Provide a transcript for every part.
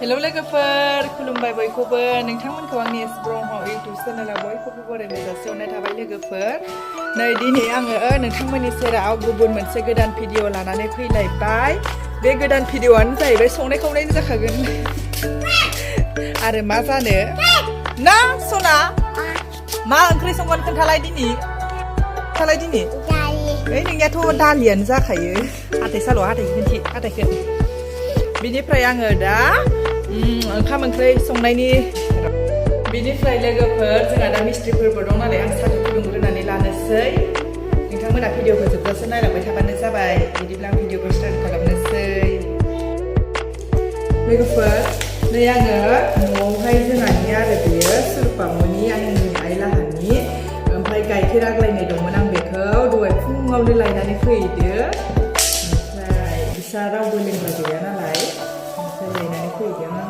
hello लोगोफोर खुलुमबाय बयखौबो नोंथांमोनखौ आंनि ब्रह्म इउटुब चेनेलाव बयखौबो बरायनाय जासिहरनाय थाबाय लोगोफोर नै दिनै आङो नोंथांमोननि सेराव गुबुन मोनसे गोदान भिडिअ लानानै फैलायबाय बे गोदान भिडिअआनो जाहैबाय संनाय खावनायनि जाखागोन आरो मा जानो ना सना मा ओंख्रि संगोन खोन्थालाय दिनै ओइ नोंनियाथ' दालियानो जाखायो हाथाय साल' हाथायखौ खिन्थि हाथायखौ बिनिफ्राय आङो दा ओंखाम ओंख्रि संनायनि बिनिफ्राय लोगोफोर जोंहा दा मिस्ट्रिफोरबो दं नालाय आं साहा फुदुंग्रोनानै लानोसै नोंथांमोना भिडिअखौ जोबजासे नायलांबाय थाबानो जाबाय बिदिब्ला आं भिडिअखौ स्टार्ट खालामनोसै लोगोफोर नै आङो न'आवहाय जोंहानि आरो बेयो सुरपामनि आंनि आइ लाहानि ओमफ्राय गाइखेर आग्लायनाय दंमोन आं बेखौ दहाय फुङावनो लायनानै फैदो ओमफ्राय बिसा रावबो लोंग्रा गैया नालाय ओमफ्राय लायनानै फैदों आङो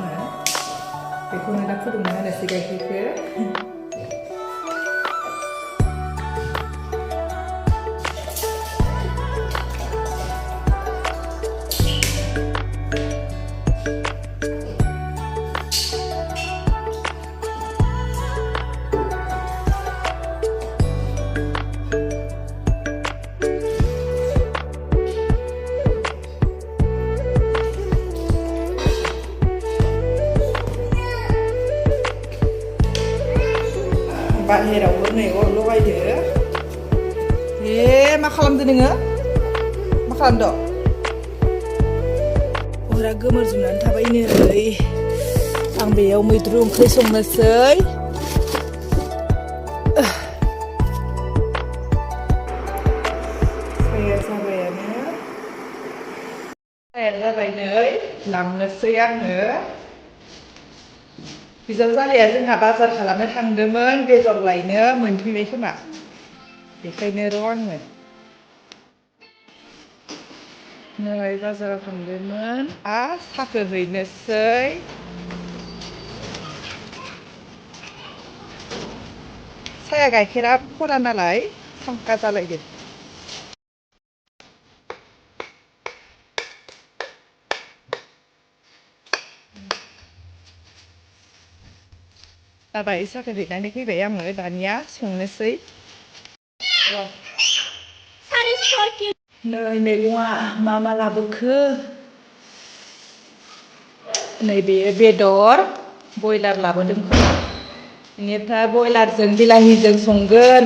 बेखौनो दा फुदुंना होनोसै गाइखेरखौ बाहेरावबो नै अर लगायदो मा खालामदो नोङो मा खालामदो अरा गोमोरजोबनानै थाबाय नै आं बेयाव मैद्रु ओंख्रि संनोसै साया जाबाय नै लांनोसै आङो बिजावजालिया जोंहा बाजार खालामनो थांदोंमोन बेदर लायनो मोनफैबाय खोमा बेखायनो र' आङो नै बाजाराव थांदोंमोन साहाखौ हैनोसै साया गाइखेरा खरा नालाय सांखा जालायदों जाबाय साहाखौ हैनानै फैबाय आङो दानिया संनोसै नै मैगङा मा लाबोखो नैबे बेदर बयलार लाबोदों बेनिफ्राय बयलारजों बिलाहिजों संगोन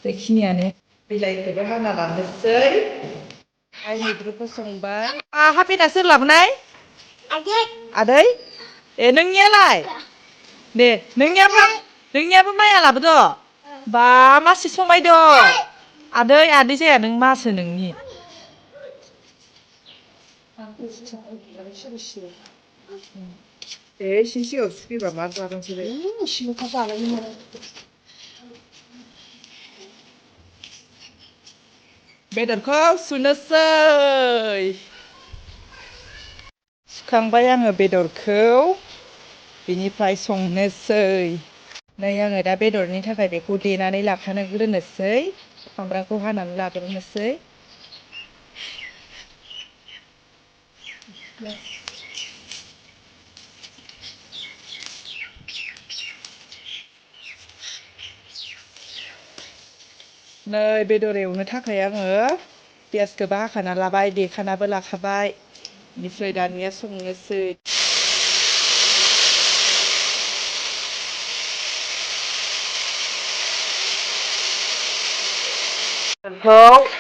बेखिनियानो बिलाहिखौबो हाना लानोसै मैद्रुखौ संबाय हाफेना सोर लाबोनाय आदै नोंनियालाय दे नोंनियाबो माइया लाबोदो बा मासे समायद' आदै जाया नों मासो नोंनि एसे सिगाङाव सुफैबा मा जागोनसै सिल'खा जानाय बेदरखौ सुनोसै सुखांबाय आङो बेदरखौ बिनिफ्राय संनोसै नै आङो दा बेदरनि थाखाय बेखौ देनानै लाखाग्रोनोसै सामब्रामखौ हानानै लाग्रोनोसै नै बेदर एवनो थाखाय आङो पियासखौबो हाखाना लाबाय देखानाबो लाखाबाय बेनिफ्राय दानिया संनोसै बेखौ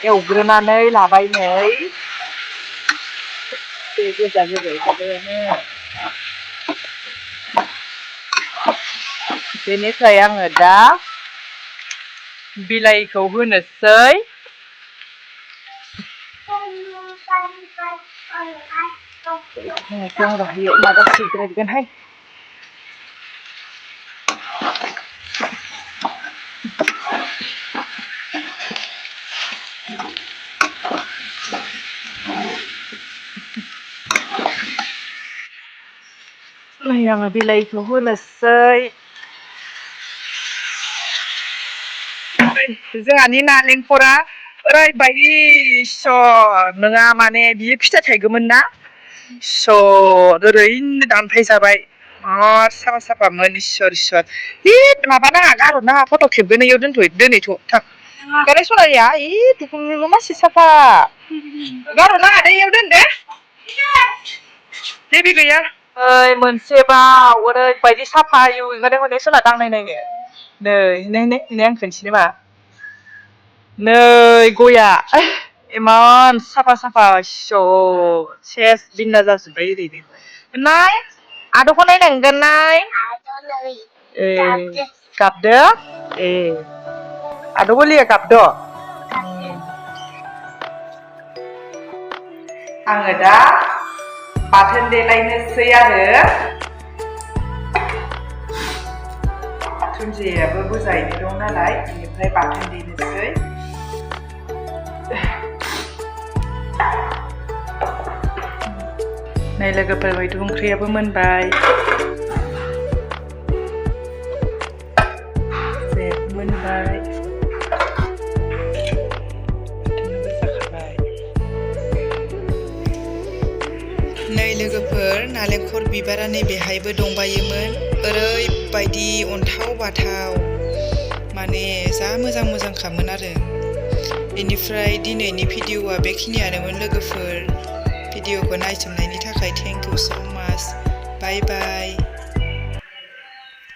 एवग्रोनानै लाबाय नै गोजा बेनिफ्राय आङो दा बिलाइखौ होनोसै माबासिद्रायगोनहाय नै आङो बिलाइखौ होनोसै जोंहानि नालेंखरा ओरैबायदि नङा माने बियो फिथाइ थाइगौमोन ना स' ओरैनो दानफाय जाबाय साफा साफामोन इसोर माबा नाङा गारहरनाङा फट' खेबगोन इयाव दोनैथ' थां गाराय सनाया दुखुल मासि साफा गारहरनाङा दे इयाव दोन दे जेबो गैया ओइ मोनसेबाव ओरैबायदि साफा इउ ओंखारदों हनै सोला दांनाय नै आं खोनथिनो मा नै गया इमान साफा साफा सेस बिनना जाजोब्बाय ओरैनो नाय आद'खौ नायनांगोन नाय ए गाबदो ए आद' गलिया गाबद' आङो दा बाथोन देलायनोसै आरो दुन्दियाबो बुरजायैनो दं नालाय बेनिफ्राय बाथोन देनोसै नै लोगोफोर मैद्रु ओंख्रियाबो मोनबाय मोनबाय नै लोगोफोर नालेंखर बिबारा नै बेहायबो दंबायोमोन ओरैबायदि अन्थाव बाथाव माने जा मोजां खामोन आरो बेनिफ्राय दिनैनि भिडिअ'आ बेखिनियानोमोन लोगोफोर भिडिअ'खौ नायसोमनायनि थाखाय थेंक इउ स' माच बाय बाय